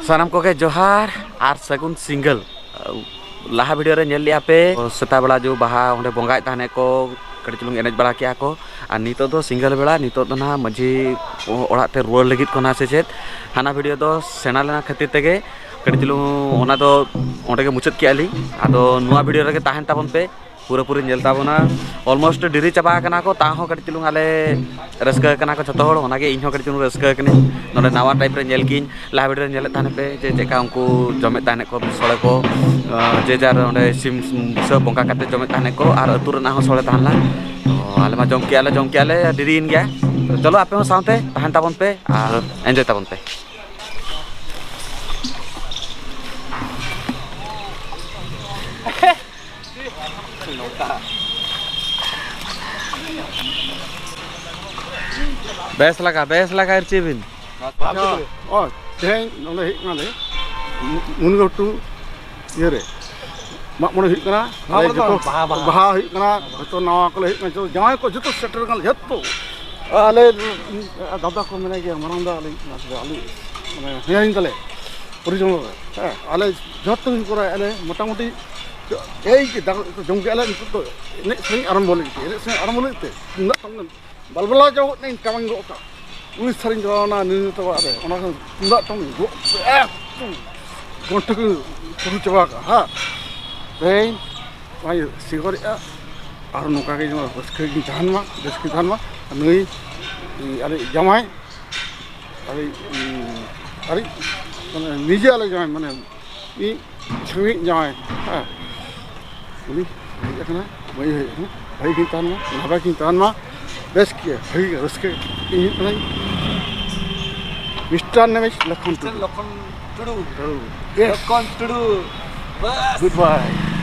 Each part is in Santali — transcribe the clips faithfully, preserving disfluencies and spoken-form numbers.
ᱥᱟᱱᱟᱢ ᱠᱚᱜᱮ ᱡᱚᱦᱟᱨ ᱟᱨ ᱥᱟᱹᱜᱩᱱ ᱥᱤᱸᱜᱟᱹᱞ᱾ ᱞᱟᱦᱟ ᱵᱷᱤᱰᱤᱭᱳ ᱨᱮ ᱧᱮᱞ ᱞᱮᱜᱼᱟ ᱯᱮ, ᱥᱮᱛᱟᱜ ᱵᱮᱲᱟ ᱡᱚ ᱵᱟᱦᱟ ᱚᱸᱰᱮ ᱵᱚᱸᱜᱟᱭᱮᱫ ᱛᱟᱦᱮᱱ ᱠᱚ, ᱠᱟᱹᱴᱤᱡ ᱪᱩᱞᱩᱝ ᱮᱱᱮᱡ ᱵᱟᱲᱟ ᱠᱮᱜᱼᱟ ᱠᱚ᱾ ᱟᱨ ᱱᱤᱛᱚᱜ ᱫᱚ ᱥᱤᱸᱜᱟᱹᱞ ᱵᱮᱲᱟ, ᱱᱤᱛᱚᱜ ᱫᱚ ᱱᱟᱦᱟᱜ ᱢᱟᱹᱡᱷᱤ ᱚᱲᱟᱜ ᱛᱮ ᱨᱩᱣᱟᱹᱲ ᱞᱟᱹᱜᱤᱫ ᱠᱚ ᱱᱟᱦᱟᱜ ᱥᱮ ᱪᱮᱫ᱾ ᱦᱟᱱᱟ ᱵᱷᱤᱰᱤᱭᱳ ᱫᱚ ᱥᱮᱬᱟ ᱞᱮᱱᱟ ᱠᱷᱟᱹᱛᱤᱨ ᱛᱮᱜᱮ ᱠᱟᱹᱴᱤᱡ ᱪᱩᱞᱩᱝ ᱚᱱᱟ ᱫᱚ ᱚᱸᱰᱮ ᱜᱮ ᱢᱩᱪᱟᱹᱫ ᱠᱮᱜᱼᱟ ᱞᱤᱧ᱾ ᱟᱫᱚ ᱱᱚᱣᱟ ᱵᱷᱤᱰᱤᱭᱳ ᱨᱮᱜᱮ ᱛᱟᱦᱮᱱ ᱛᱟᱵᱚᱱ ᱯᱮ, ᱯᱩᱨᱟᱹᱯᱩᱨᱤ ᱧᱮᱞ ᱛᱟᱵᱚᱱᱟ᱾ Almost ᱰᱮᱨᱤ ᱪᱟᱵᱟ ᱟᱠᱟᱱᱟ ᱠᱚ, ᱛᱟᱣ ᱦᱚᱸ ᱠᱟᱹᱴᱤᱡ ᱪᱩᱞᱩᱝ ᱟᱞᱮ ᱨᱟᱹᱥᱠᱟᱹ ᱠᱟᱱᱟ ᱠᱚ ᱡᱷᱚᱛᱚ ᱦᱚᱲ, ᱚᱱᱟᱜᱮ ᱤᱧ ᱦᱚᱸ ᱠᱟᱹᱴᱤᱡ ᱪᱩᱞᱩᱝ ᱨᱟᱹᱥᱠᱟᱹ ᱠᱟᱹᱱᱟᱹᱧ᱾ ᱱᱚᱰᱮ ᱱᱟᱣᱟ ᱴᱟᱭᱤᱯ ᱨᱮ ᱧᱮᱞ ᱠᱤᱧ, ᱞᱟᱦᱟ ᱵᱷᱤᱰᱤᱭᱳ ᱨᱮ ᱧᱮᱞᱮᱫ ᱛᱟᱦᱮᱱ ᱯᱮ ᱡᱮ ᱪᱮᱫᱠᱟ ᱩᱱᱠᱩ ᱡᱚᱢᱮᱫ ᱛᱟᱦᱮᱱ ᱠᱚ ᱥᱚᱲᱮ ᱠᱚ, ᱟᱸ, ᱡᱮ ᱡᱟᱨ ᱚᱸᱰᱮ ᱥᱤᱢ ᱵᱩᱥᱟᱹᱜ ᱵᱚᱸᱜᱟ ᱠᱟᱛᱮ ᱡᱚᱢᱮᱫ ᱛᱟᱦᱮᱱ ᱠᱚ, ᱟᱨ ᱟᱹᱛᱩ ᱨᱮᱱᱟᱜ ᱦᱚᱸ ᱥᱚᱲᱮ ᱛᱟᱦᱮᱸ ᱞᱮᱱᱟ᱾ ᱛᱚ ᱟᱞᱮ ᱢᱟ ᱡᱚᱢ ᱠᱮᱜᱼᱟ ᱞᱮ, ᱡᱚᱢ ᱠᱮᱜᱼᱟ ᱞᱮ, ᱰᱮᱨᱤᱭᱮᱱ ᱜᱮᱭᱟ᱾ ᱛᱚ ᱪᱚᱞᱚ ᱟᱯᱮ ᱦᱚᱸ ᱥᱟᱶᱛᱮ ᱛᱟᱦᱮᱱ ᱛᱟᱵᱚᱱ ᱯᱮ ᱟᱨ ᱮᱱᱡᱚᱭ ᱛᱟᱵᱚᱱ ᱯᱮ᱾ ᱵᱮᱥ ᱞᱟᱜᱟ, ᱵᱮᱥ ᱞᱟᱜᱟ ᱤᱨᱪᱤ ᱵᱤᱱ᱾ ᱟᱪᱪᱷᱟ, ᱚ, ᱛᱮᱦᱮᱧ ᱱᱚᱰᱮ ᱦᱮᱡ ᱠᱟᱱᱟᱞᱮ ᱢᱩ-, ᱢᱩᱱᱜᱟᱹ ᱜᱷᱩᱴᱩ ᱤᱭᱟᱹᱨᱮ ᱢᱟᱜ ᱢᱚᱬᱮ ᱦᱩᱭᱩᱜ ᱠᱟᱱᱟ᱾ ᱢᱟᱜ ᱢᱚᱬᱮ ᱫᱚ ᱡᱚᱛᱚ ᱵᱟᱦᱟ, ᱵᱟᱦᱟ᱾ ᱵᱟᱦᱟ ᱦᱩᱭᱩᱜ ᱠᱟᱱᱟ, ᱡᱚᱛᱚ ᱱᱟᱣᱟ ᱠᱚᱞᱮ ᱦᱩᱭᱩᱜ ᱠᱟᱱᱟ, ᱡᱚᱛᱚ ᱡᱟᱶᱟᱭ ᱠᱚ ᱡᱚᱛᱚ ᱥᱮᱴᱮᱨ ᱠᱟᱱᱟ, ᱡᱚᱛᱚ᱾ ᱟᱞᱮ ᱫᱟᱫᱟ ᱠᱚ ᱢᱮᱱᱟᱭ ᱜᱮᱭᱟ, ᱢᱟᱨᱟᱝ ᱫᱟ, ᱟᱞᱮ, ᱟᱞᱮ, ᱢᱟᱱᱮ, ᱦᱮᱸ, ᱤᱧ ᱛᱟᱞᱮ ᱯᱚᱨᱤᱡᱚᱱ ᱨᱮ, ᱦᱮᱸ, ᱟᱞᱮ ᱡᱚᱛᱚ ᱜᱮ ᱠᱚᱨᱟᱣᱮᱫᱼᱟ ᱞᱮ, ᱢᱚᱴᱟᱢᱩᱴᱤ ᱮᱭ ᱡᱮ ᱫᱟᱠᱟ ᱩᱛᱩ ᱡᱚᱢ ᱠᱮᱜᱼᱟ ᱞᱮ, ᱱᱤᱛᱚᱜ ᱫᱚ ᱮᱱᱮᱡ ᱥᱮᱨᱮᱧ ᱟᱨᱟᱢᱵᱚ ᱞᱟᱹᱜᱤᱫ ᱛᱮ, ᱮᱱᱮᱡ ᱥᱮᱨᱮᱧ ᱟᱨᱟᱢᱵᱚ ᱞᱟᱹᱜᱤᱫ ᱛᱮ ᱛᱩᱢᱫᱟᱜ ᱴᱟᱢᱟᱠ ᱵᱟᱞᱵᱟᱞᱟ ᱡᱚᱦᱚᱜ ᱤᱧ ᱠᱟᱢᱟᱧ ᱜᱚᱜ ᱠᱟᱜ᱾ ᱩᱲᱤᱥᱥᱟ ᱨᱤᱧ ᱪᱟᱞᱟᱣ ᱮᱱᱟ ᱱᱤᱡᱮ ᱛᱟᱠᱚ ᱚᱲᱟᱜ ᱨᱮ, ᱚᱱᱟ ᱠᱷᱚᱱ ᱛᱩᱢᱫᱟᱜ ᱴᱟᱢᱟᱠ ᱜᱚᱜ ᱠᱟᱛᱮ ᱮᱠᱫᱚᱢ ᱜᱚᱱᱴᱷᱮ ᱠᱚ ᱯᱩᱨᱩ ᱪᱟᱵᱟ ᱠᱟᱜᱼᱟ᱾ ᱦᱮᱸ, ᱛᱮᱦᱮᱧ ᱱᱚᱣᱟᱧ ᱥᱤᱜᱚᱨᱮᱜᱼᱟ, ᱟᱨ ᱱᱚᱝᱠᱟ ᱜᱮ ᱡᱮᱢᱚᱱ ᱨᱟᱹᱥᱠᱟᱹ ᱜᱤᱧ ᱛᱟᱦᱮᱱ ᱢᱟ, ᱵᱮᱥ ᱜᱤᱧ ᱛᱟᱦᱮᱱ ᱢᱟ᱾ ᱱᱩᱭ ᱟᱞᱮ ᱡᱟᱶᱟᱭ, ᱟᱞᱮ, ᱟᱞᱮ ᱢᱟᱱᱮ ᱱᱤᱡᱮ ᱟᱞᱮ ᱡᱟᱶᱟᱭ, ᱢᱟᱱᱮ ᱤᱧ ᱥᱟᱺᱜᱤᱧ ᱡᱟᱶᱟᱭ, ᱦᱮᱸ, ᱩᱱᱤ ᱦᱮᱡ ᱟᱠᱟᱱᱟ, ᱢᱟᱹᱭ ᱦᱮᱡ ᱟᱠᱟᱱᱟ, ᱵᱷᱟᱹᱜᱤ ᱜᱤᱧ ᱛᱟᱦᱮᱱ ᱢᱟ, ᱱᱟᱯᱟᱭ ᱜᱤᱧ ᱛᱟᱦᱮᱱ ᱢᱟ, ᱵᱮᱥ ᱜᱮ, ᱵᱷᱟᱹᱜᱤ ᱜᱮ ᱨᱟᱹᱥᱠᱟᱹ ᱤᱧ ᱦᱩᱭᱩᱜ ᱠᱟᱹᱱᱟᱹᱧ᱾ ᱢᱤᱥᱴᱟᱨ ᱱᱮᱢᱮᱥ ᱞᱚᱠᱷᱚᱱ ᱴᱩᱰᱩ᱾ ᱞᱚᱠᱷᱚᱱ ᱴᱩᱰᱩ᱾ ᱴᱩᱰᱩ᱾ Yes. ᱞᱚᱠᱷᱚᱱ ᱴᱩᱰᱩ᱾ ᱵᱟᱥ᱾ Goodbye.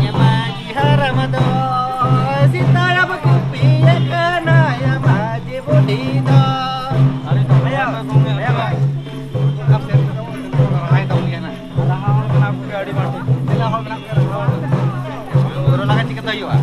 ᱮ ᱢᱟᱹᱡᱷᱤ ᱦᱟᱲᱟᱢ ᱫᱚ ᱥᱤᱛᱟᱲᱟᱢ ᱠᱚᱯᱤᱭᱮ ᱠᱟᱱᱟᱭ, ᱮ ᱢᱟᱹᱡᱷᱤ ᱵᱩᱰᱷᱤ ᱫᱚ᱾ ᱟᱨᱮ ᱛᱚᱵᱮ ᱟᱯᱮ ᱠᱚᱜᱮ ᱟᱯᱮ ᱨᱚᱦᱚᱭ ᱛᱟᱵᱚᱱ ᱜᱮᱭᱟ ᱱᱟᱜ᱾ ᱞᱟᱦᱟ ᱦᱚᱲ ᱢᱮᱱᱟᱜ ᱠᱚᱜᱮ ᱟᱹᱰᱤ ᱵᱟᱹᱲᱛᱤ᱾ ᱪᱮᱫ ᱞᱮᱠᱟ ᱦᱚᱲ ᱢᱮᱱᱟᱜ ᱠᱚᱣᱟ? ᱯᱩᱨᱟᱹ ᱞᱟᱜᱟ ᱪᱤᱠᱟᱹᱛᱮ ᱦᱩᱭᱩᱜᱼᱟ?